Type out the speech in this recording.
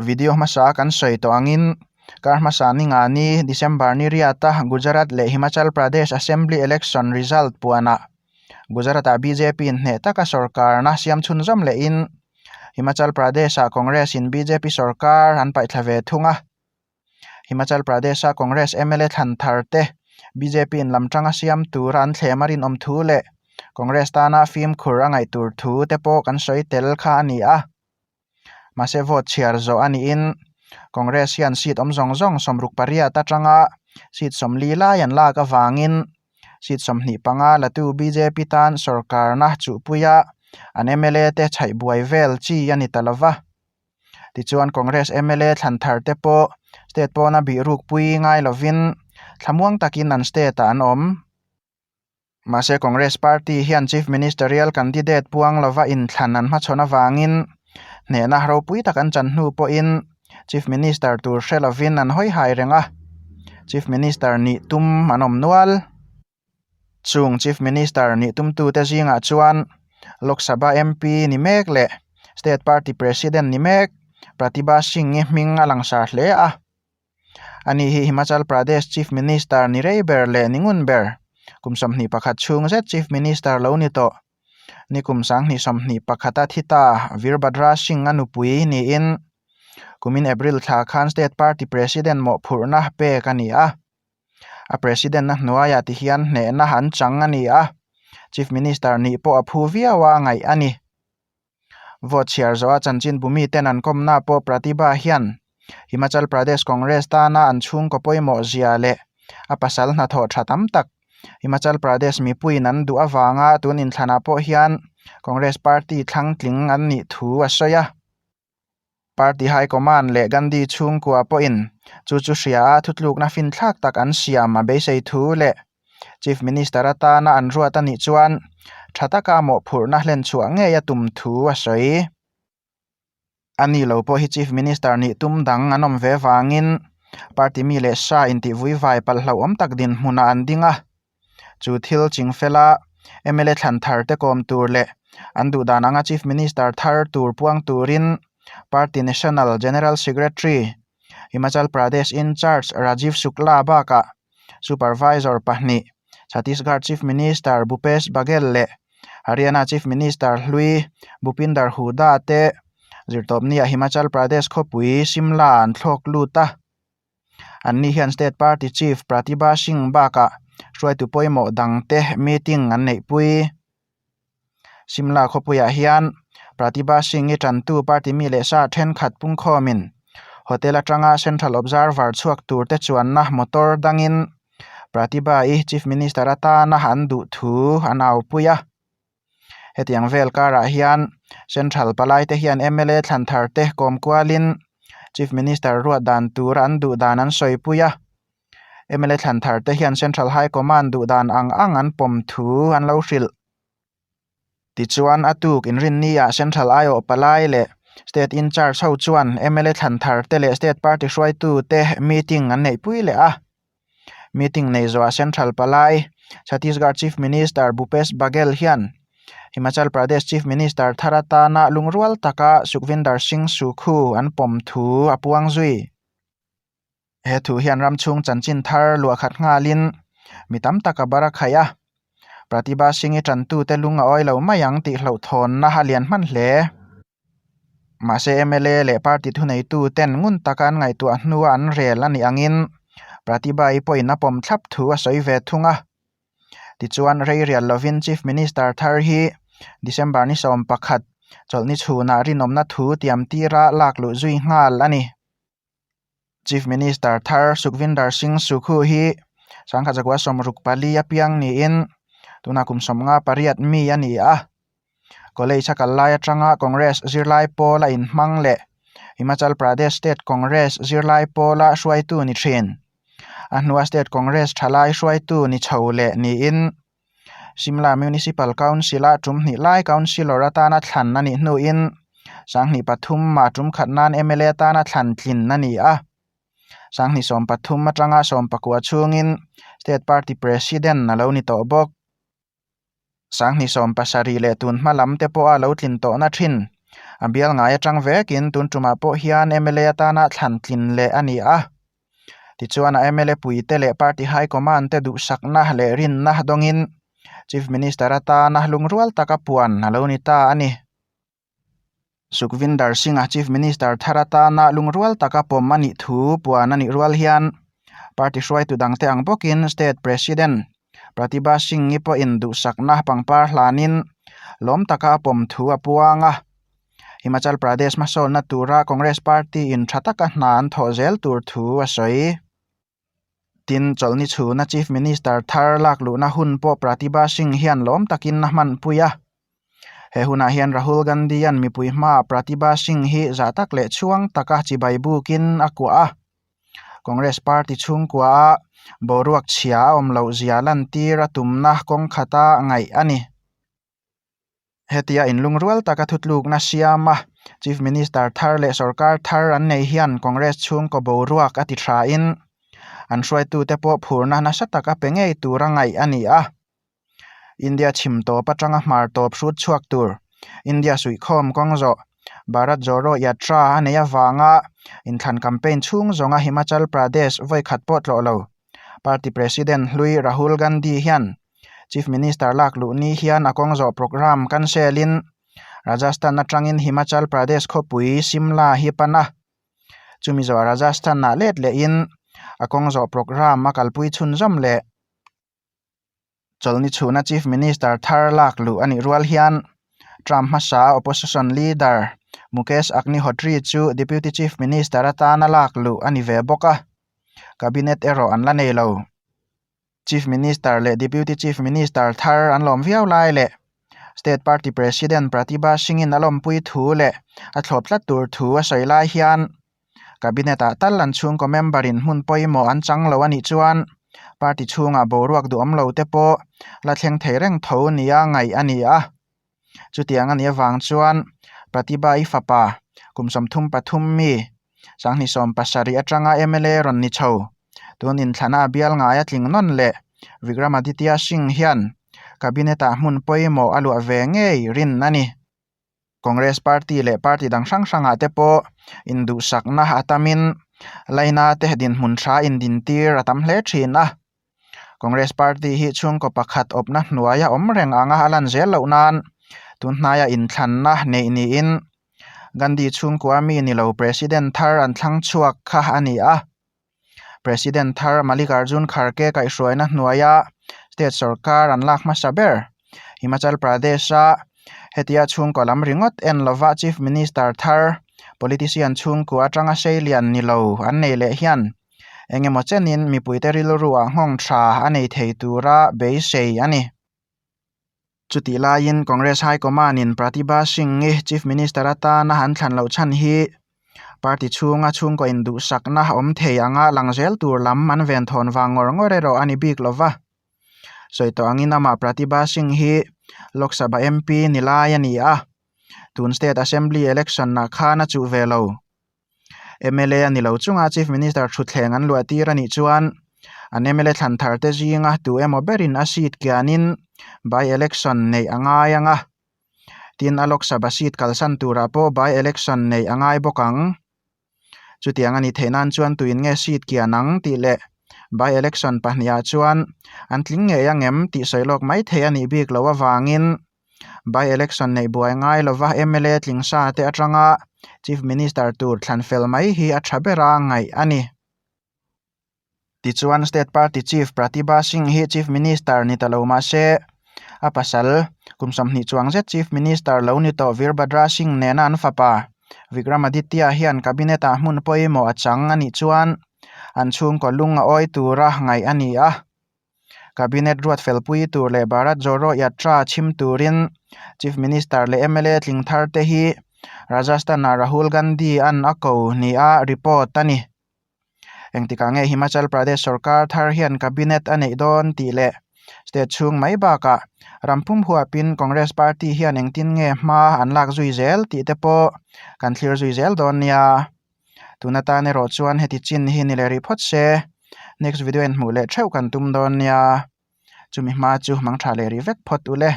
Video hmasa kan sawi tawh angin kar hmasa ni nga ni December ni riata Gujarat leh Himachal Pradesh Assembly Election result puanah Gujarat-ah bjp in hneh taka sorkarna siam chhunzawm lehin Himachal Pradesh-ah Congress-in bjp sorkar an paihthla ve thung a. Himachal Pradesh-a Congress mla thlan thar te bjp in lam tanga siam tura an thlem a rinawm thu leh Congress tana fimkhur a ngaih tur thu te pawh kan sawi tel kha a ni a. Mahse vote chhiar zawh a niin Congress hian seat awm zawng zawng 68 atanga seat 40 lai an lak avangin seat 25 latu bjp tan sorkarna chuhpuia an mla te chhaih buai vel chi a ni ta lova. Tichuan Congress mla thlan thar te pawh state pawna bihruk pui ngai lovin thlamuang takin an state ah an awm. Mahse Congress party hian Chief Ministerial candidate puang lova inthlan an hmachhawn avangin hnehna ropui tak an chan hnu pawhin Chief Minister tur hre lovin an hawi hai reng a, Chief Minister nih tum an awm nual. Chung Chief Minister nih tumtute zingah chuan Lok Sabha MP ni mek leh State Party President ni mek Pratibha Singh-i hming a langsar hle a. Ani hi Himachal Pradesh Chief Minister ni rei ber leh ni ngun ber, kum 21 chhung zet Chief Minister lo ni tawh. Ni kum 2021 a thi ta Virbhadra Singh a nupui niin kumin April thla khan State Party President mawhphurhna pek a ni a. A President na hnuaiah ti hian hnehna an chang a ni a, Chief Minister nih pawh a phu viau a ngaih a ni. Vote chhiar zawha chanchinbu miten an kawmna pawh Pratibha hian Himachal Pradesh Congress tana an chhungkaw pawimawh zia leh a pasal hnathawh tha tam tak Himachal Pradesh mipuiin an duh avanga tun inthlanah pawh hian Congress party thlangtling an nih thu a sawi a. Party High Command leh Gandhi chhungkua pawhin chu chu hria a thutlukna finthlak tak an siam a beisei thu leh Chief Minister atana an ruat a nih chuan tha taka mawhphurhna hlenchhuah ngei a tum thu a sawi. A ni lo pawh hi Chief Minister nih tum dang an awm ve vangin party mi leh sa intihvuivai palh hlauhawm tak dinhmunah an ding a. Chu thil chingfela mla thlan thar te kawm tur leh an duhdan anga Chief Minister thar tur puang turin Party National General Secretary Himachal Pradesh in-charge Rajiv Shukla bakah Supervisor pahnih Chhattisgarh Chief Minister Bhupesh Baghel leh Haryana Chief Minister hlui Bhupinder Hooda te zirtawpniah Himachal Pradesh khawpui Shimla an thlawk lut a. Anni hian State Party Chief Pratibha Singh bakah hruaitu pawimawh dangte meeting an neihpui. Shimla khawpuiah hian Pratibha Singh-i tantu party mi leh sa thenkhat pungkhawmin hotel atanga Central Observer chhuak turte chuanna motor dangin Pratibha-i Chief Minister atana an duh thu an aupui a. Hetiang vel karah hian Central palaite hian mla thlan thar te kawm kualin Chief Minister ruat dan tur an duh dan an sawipui a. Mla thlan thar te hian Central High Command duh dan ang ang an pawm thu an lo hrilh. Tichuan a tuk inrinni-ah Central aiawh palai leh State in-charge ho chuan mla thlan thar te leh State party hruaitu te meeting an neihpui leh a. Meeting nei zawhah Central palai Chhattisgarh Chief Minister Bhupesh Baghel hian Himachal Pradesh Chief Minister thar atana lungrual taka Sukhvinder Singh Sukhu an pawm thu a puang zui. He thu hian ram chhung chanchin thar luah khat nghalin mi tam tak a bar a khaih a, Pratibha Singh-i tantute lung a awi lo mai ang tih hlauhthawnna a lian hman hle. Mahse mla leh party thuneitu ten ngun taka an ngaihtuah hnua an rel a nih angin Pratibha-i pawhin a pawm thlap thu a sawi ve thung a. Tichuan rei rial lovin Chief Minister thar hi December ni 11 chawlhni chhunah rinawmna thu tiam tira lak luh zui nghal a ni. Chief Minister thar Sukhvinder Singh Sukhu hi 1964 apiang niin tunah kum 58 mi a ni a. College a kal lai atanga Congress zirlai pawl a inhmang leh Himachal Pradesh State Congress zirlai pawla hruaitu ni thin. A hnua State Congress thalai hruaitu ni chho leh niin Shimla Municipal Council-a tum hnih lai Councillor atana thlan a nih hnuin 2003 ah tum khat nan mla atana thlan tlin a ni a. 2013 atanga 19 chhungin State Party President a lo ni tawh bawk. 2017 leh tun hma lam te pawha lo tlin tawhna thin. A bial ngai atang vekin tun tumah pawh hian mla atana thlan tlin leh a ni a. Tichuan a mla puite leh party high command te duhsakna leh rinna dawngin Chief Minister atana lungrual taka puan a lo ni ta a ni. Sukhvinder Singh-a Chief Minister thar atana lungrual taka pawm a nih thu puan a nih rual hian party hruaitu dangte ang bawkin State President Pratibha Singh-i pawhin duhsakna pangpar hlanin lawm taka a pawm thu a puang a. Himachal Pradesh hmasawnna tura Congress party-in tha taka hna an thawh zel tur thu a sawi. Tin, chawlhni chhuna Chief Minister thar lak luhna hun pawh Pratibha Singh hian lawm takin a hmanpui a. He hunah hian Rahul Gandhi-a'n mipui hmaah Pratibha Singh hi zah tak leh chhuang taka chibai bukin a kuah a. Congress party chhungkuaah boruak chhia a awm loh zia lantir a tumna kawng khata ngaih a ni. Hetia inlungrual taka thutlukna siama Chief Minister thar leh sorkar thar an nei hian Congress chhungkaw boruak a ti thain an hruaitute pawh phurna nasa tak a pe ngei tura ngaih a ni a. India chhim tawp atanga hmar tawp hrut chhuak tur India suihkhawm kawng zawh Bharat Joro Yatra a neih avanga inthlan campaign chhung zawnga Himachal Pradesh vawikhat pawh tlawh lo Party President hlui Rahul Gandhi hian Chief Minister lak luh ni hian a kawng zawh programme cancel in Rajasthan atangin Himachal Pradesh khawpui Simla hi pan a. Chumi zawh Rajasthan ah let lehin a kawng zawh programme a kalpui chhunzawm leh. Chawlhni chhuna Chief Minister thar lak luh a nih rual hian Trump hmasa Opposition Leader Mukesh Agnihotri chu Deputy Chief Minister atana lak luh a ni ve bawk a, Cabinet erawh an la nei lo. Chief Minister leh Deputy Chief Minister thar an lawm viau lai leh State Party President Pratibha Singh-in a lawmpui thu leh a thlawp tlat tur thu a sawi lai hian Cabinet-ah tal an chhungkaw member-in hmun pawimawh an chang lo a nih chuan party chhungah boruak duhawm lo te pawh la thleng thei reng tho nia ngaih a ni a. Chutiang a nih avang chuan Pratibha-i fapa kum 33 mi Sanghni 17 atanga mla rawn ni chho tun inthlana a bial ngaia tling nawn leh Vikramaditya Singh hian Cabinet-ah hmun pawimawh a luah ve ngei rin a ni. Congress party leh party dang hrang hrangah te pawh induhsakna a tamin laina te dinhmun tha indintir a tam hle thin a. Congress party hi chhungkaw pakhat awpna hnuaia awm reng anga a lan zel loh nan tun hnaia inthlanna neih niin Gandhi chhungkua mi ni lo President thar an thlang chhuak kha a ni a. President thar Mallikarjun Kharge kaihhruaina hnuaia state sorkar an lak hmasa ber Himachal Pradesh-a hetia chhungkaw lam ringawt en lova Chief Minister thar politician chhungkua atanga seilian ni lo an nei leh hian eng emaw chenin mipuite rilruah nghawng tha a nei thei tura beisei a ni. Chutih laiin Congress High Command-in Pratibha Singh-i Chief Minister atana an thlan loh chhan hi party chhunga chhungkaw induhsakna awm thei anga lang zel tur lam an venthawn vang ngawr ngawr erawh a ni bik lo va. Sawi tawh angin amah Pratibha Singh hi Lok Sabha MP ni lai a ni a, tun State Assembly Election-ah khan a chuh ve lo. Mla a ni lo chunga Chief Minister thutthleng an luah tir a nih chuan an mla thlan thar te zinga tu emaw berin a seat kianin by election neih a ngai ang a, tin a Lok Sabha seat kalsan turah pawh by election neih a ngai bawk ang. Chutiang a nih theih nan chuan tuin nge seat kian ang tih leh by election pahnihah chuan an tling ngei ang em tih sawi lawk mai theih a nih bik loh avangin By election neih buai ngai lova mla tling sa te atanga Chief Minister tur thlan fel mai hi a tha bera ngaih a ni. Tichuan State Party Chief Pratibha Singh hi Chief Minister ni ta lo mah se, a pasal kum 20 chuang zet Chief Minister lo ni tawh Virbhadra Singh nena an fapa Vikramaditya hian Cabinet-ah hmun pawimawh a chang a nih chuan an chhungkaw lung a awi tura ngaih a ni a. Cabinet ruat felpui tur leh Bharat Joro Yatra chhim turin Chief Minister leh mla tling thar te hi Rajasthan-ah Rahul Gandhi-a'n a ko nia report a ni. Engtikah nge Himachal Pradesh sorkar thar hian Cabinet a neih dawn tih leh state chhung mai bakah ram pum huapin Congress party hian engtin nge hma an lak zui zel tih te pawh kan thlir zui zel dawn nia. Tun atan erawh chuan heti chin hi ni leh rih phawt se, next video in hmuh leh theuh kan tum dawn nia. Chumi hma chu mang tha leh rih vek phawt u le.